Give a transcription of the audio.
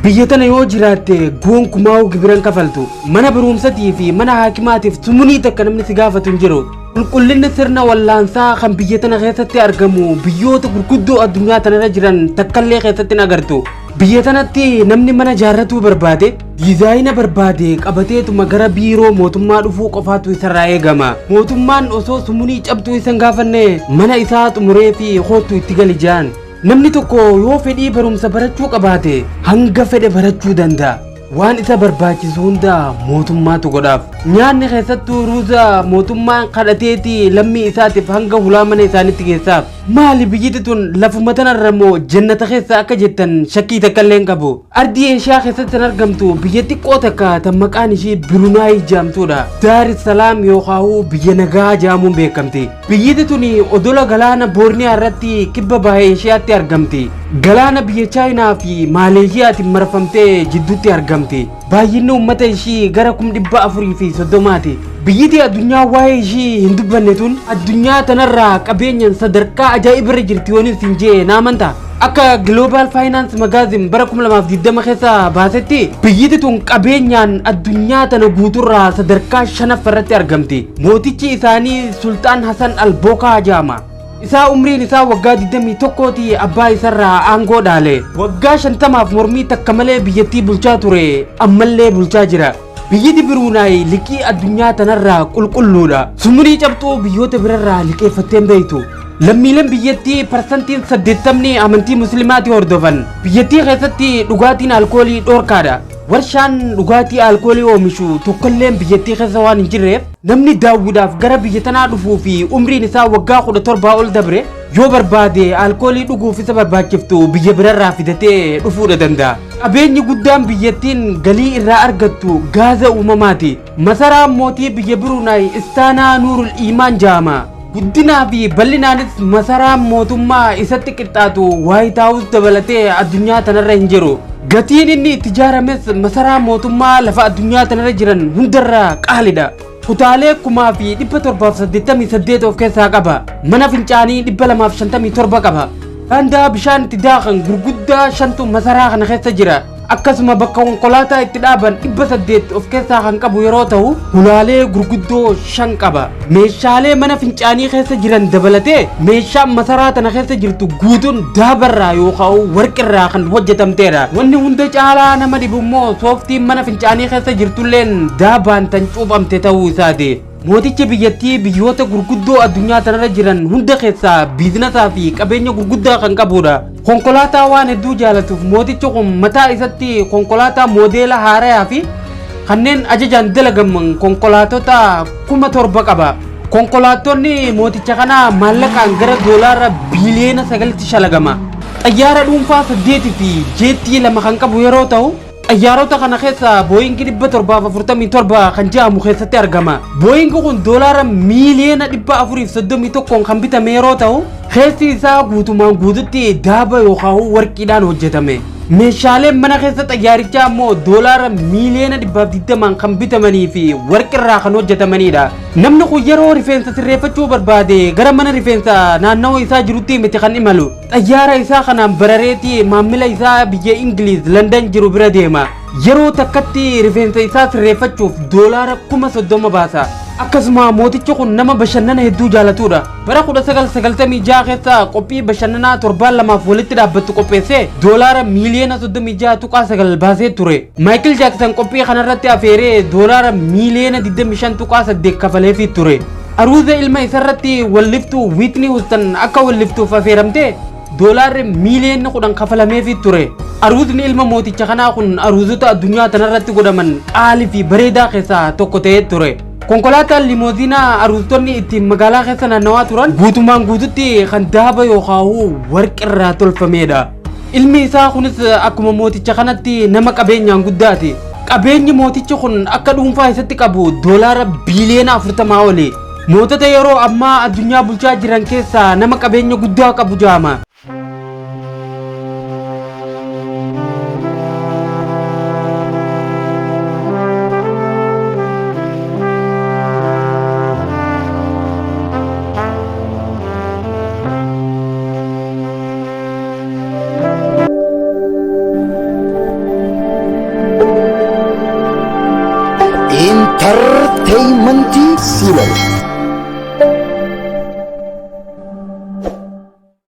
Biyya tana yoo jiraatte gonkumaa gibira hin kafaltu. Mana barumsatii fi mana haakimaatiif sumunii takka namni si gaafatu hin jiru. Qulqullinni sirna wallaansaa kan biyya tana keessatti argamu biyyoota gurguddoo addunyaa tanarra jiran takkallee keessatti hin agartu. Biyya tanatti namni mana ijaarratuu barbaade diizaayina barbaade qabateetuma gara biiroo mootummaa dhufuu qofaatu isarraa eegama. Mootummaan osoo sumunii cabxuu isa hin gaafanne mana isaa xumuree fi koottu itti gali jaan. Namni tokko yoo fedhii barumsa barachuu qabaate hanga fedhe barachuu danda'a. Waan isa barbaachisu hunda mootummaatu godhaaf. Nyaanni keessattuu ruuza mootummaan kadhateeti lammii isaatiif hanga hulaa mana isaanitti geessaaf. Maali biyyiti tun lafuma tanarra moo jannata keessa akka jettan shakkii takka illee hin qabu. Ardii Eeshiyaa keessatti kan argamtu biyya xiqqoo takka tan maqaan ishii Birunaay jedhamtuudha. Daar es Salaam yookaan biyya nagaa jedhamuun beekamti. Biyyiti tuni odola galaana Boorniyaa irratti kibba baha Eeshiyaatti argamti. Galaana biyya Chaayinaa fi Maaleeshiyaatiin marfamtee jidduutti argamti. Baay'inni uummata ishii gara 430,000ti. Biyyiti addunyaa waa'ee ishii hin dubbanne tun addunyaa tanarraa qabeenyaan sadarkaa ajaa'ibarra jirti yoon isin jee na amantaa? Akka Global Finance Magazine bara 2020 keessa baasetti biyyiti tun qabeenyaan addunyaa tana guuturraa sadarkaa shanaffaa irratti argamti. Mootichi isaanii Sultaan Hasan Al-Bokaa jedhama. Isaa umriin isaa waggaa 21ti abbaa isarraa aangoo dhaale. Waggaa 50f mormii takka malee biyyattii bulchaa ture, ammallee bulchaa jira. Biyyiti Biruunaay liqii addunyaa tanarraa qulqulluudha. Sumurii cabxuu biyyoota birarraa liqeeffattee hin beektu. Lammiileen biyyattii parsantiin 80 amantii musliimaati hordofan. Biyyattii keessatti dhugaatiin alkoolii dhoorkaadha. Warshaan dhugaatii alkoolii oomishu tokkolleen biyyattii keessa waan hin jirreef namni daawwiidhaaf gara biyya tanaa dhufuu fi umriin isaa waggaa 17 ol dabre yoo barbaade alkoolii dhuguuf isa barbaachiftu biyya birarraa fidatee dhufuudha danda'a. Qabeenyi guddaan biyyattiin galii irraa argattu gaaza uumamaati. Masaraan mootii biyya Biruunaay Istaanaa Nuurul Iimaan jedhama. Guddinaa fi bal'inaanis masaraan mootummaa isatti qixxaatu Waayit Haawus dabalatee addunyaa tanarra hin jiru. Gatiin inni itti ijaarames masaraa mootummaa lafa addunyaa tanarra jiran hundarraa qaalidha. Kutaalee 7,788 of keessaa qaba. Mana fincaanii 257 qaba. Daandaa bishaan itti daakan gurguddaa shantu masaraa kana keessa jira. Akkasuma bakka konkolaataa itti dhaaban 800 of keessaa kan qabu yeroo ta'u hulaalee gurguddoo 5 qaba. Meeshaalee mana fincaanii keessa jiran dabalatee meeshaan masaraa tana keessa jirtu guutuun daabarraa yookaan warqirraa kan hojjetamteedha. Wanni hunda caalaa nama dhibu immoo sooftiin mana fincaanii keessa jirtulleen daabaan tan cuuphamte ta'uu isaati. Mootichi biyyattii biyyoota gurguddoo addunyaa tanarra jiran hunda keessaa biizinasaa fi qabeenya gurguddaa kan qabudha. Konkolaataa waan hedduu jaalatuuf mootichi kun mataa isatti konkolaataa moodeela haarayaa fi kanneen ajajaan dalagaman konkolaatota 7,000 qaba. Konkolaattonni mooticha kanaa maallaqaan gara doolaara biiliyoona 9tti shalagama. Xayyaara dhuunfaa 8 fi jeettii 2 kan qabu yeroo ta'u xayyaarota kana keessa Booyingi 747 kan jedhamu keessatti argama. Booyingi kun doolaara miiliyoona 431 kan bitame yeroo ta'u keessi isaa guutumaan guututti daaba yookaan warqiidhaan hojjetame. Meeshaaleen mana keessa xayyaarichaa immoo doolaara miiliyoona 120 kan bitamanii fi warqirraa kan hojjetamanidha. Namni kun yeroo rifeensa sirreeffachuu barbaade gara mana rifeensa naannawa isaa jirutti miti kan imalu. Xayyaara isaa kanaan barareeti maamila isaa biyya Ingiliiz Landan jiru bira deema. Yeroo takkatti rifeensa isaa sirreeffachuuf doolaara 30,000 baasa. Akkasuma mootichi kun nama bashannana hedduu jaalatudha. Bara 1996 keessa qophii bashannanaa torbaan lamaaf walitti dhaabbattu qopheessee doolaara miiliyoona 36.9 baasee ture. Maayikil Jaaksan qophii kanarratti afeeree doolaara miiliyoona 25.8 kafaleefii ture. Aruuza ilma isarratti walliftuu Wiitnii Houston akka walliftuuf afeeramtee doolaarri miiliyoonni 10 kafalameefii ture. Aruuzni ilma mooticha kanaa kun aruuzota addunyaa tanarratti godhaman qaalii fi bareedaa keessaa tokko ta'ee ture. Konkolaataan limooziinaa aruuztonni ittiin magaalaa keessa naannawaa turan guutumaan guututti kan daaba yookaan warqirraa tolfamedha. Ilmi isaa kunis akkuma mooticha kanatti nama qabeenyaan guddaati. Qabeenyi mootichi kun akka dhuunfaa isatti qabu doolaara biiliyoona 40 oli. Mootota yeroo ammaa addunyaa bulchaa jiran keessaa nama qabeenya guddaa qabu jedhama. Intarteeymentii Siilar.